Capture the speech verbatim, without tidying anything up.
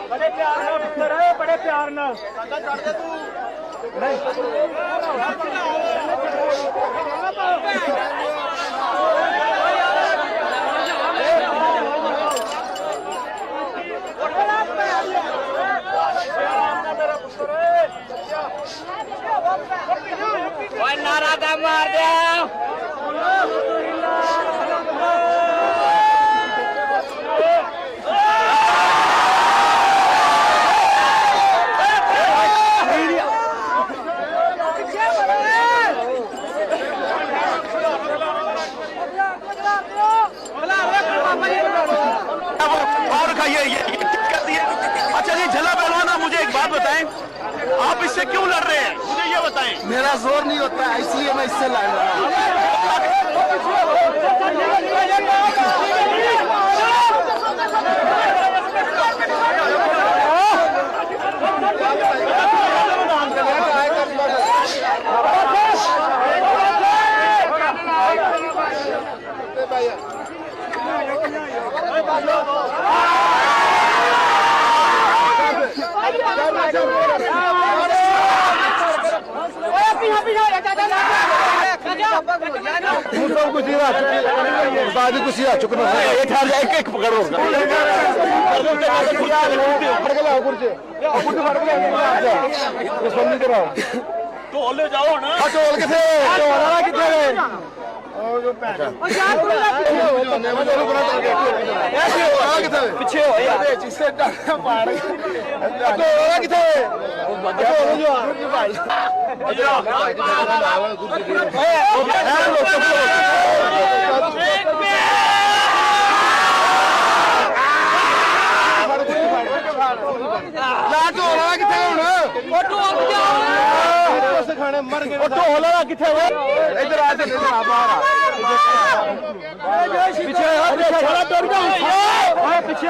بڑے پیار نال پتر، بڑے پیار نال۔ اوئے نعرہ دا مار دیا۔ اور کھائیے، یہ، یہ کر دیے۔ اچھا جی، جھلا پہلوان، آپ مجھے ایک بات بتائیں، آپ اس سے کیوں لڑ رہے ہیں؟ مجھے یہ بتائیں۔ میرا زور نہیں ہوتا ہے، اس لیے میں اس سے لڑ رہا ہوں۔ توں سب کچھ ہی رہ چکی، بعد ہی کچھ ہی رہ چکنا۔ یہ ٹھہر جا، ایک ایک پکڑو اس کا۔ پکڑ کے لاؤ کرسی۔ کرسی بند کرو۔ ڈھول لے جاؤ نا۔ آ ڈھول کتھے؟ ڈھول والا کتھے وے؟ او جو پہلے۔ او یار، ڈھول والا کتھے؟ اے ڈھول والا کتھے وے؟ پچھے ہو یار۔ اے جسے ڈاکا مار۔ ڈھول والا کتھے وے؟ ڈھول جو۔ لا ڈھول والا کتھے ہن؟ او ڈھول کیا ہویا؟ کھانے مر گئے۔ او ڈھول والا کتھے ہویا؟ ادھر آ تے، ادھر آ، باہر آ۔ پچھے آ، پچھے آ۔ سارا ٹر گیا۔ اوئے پچھے۔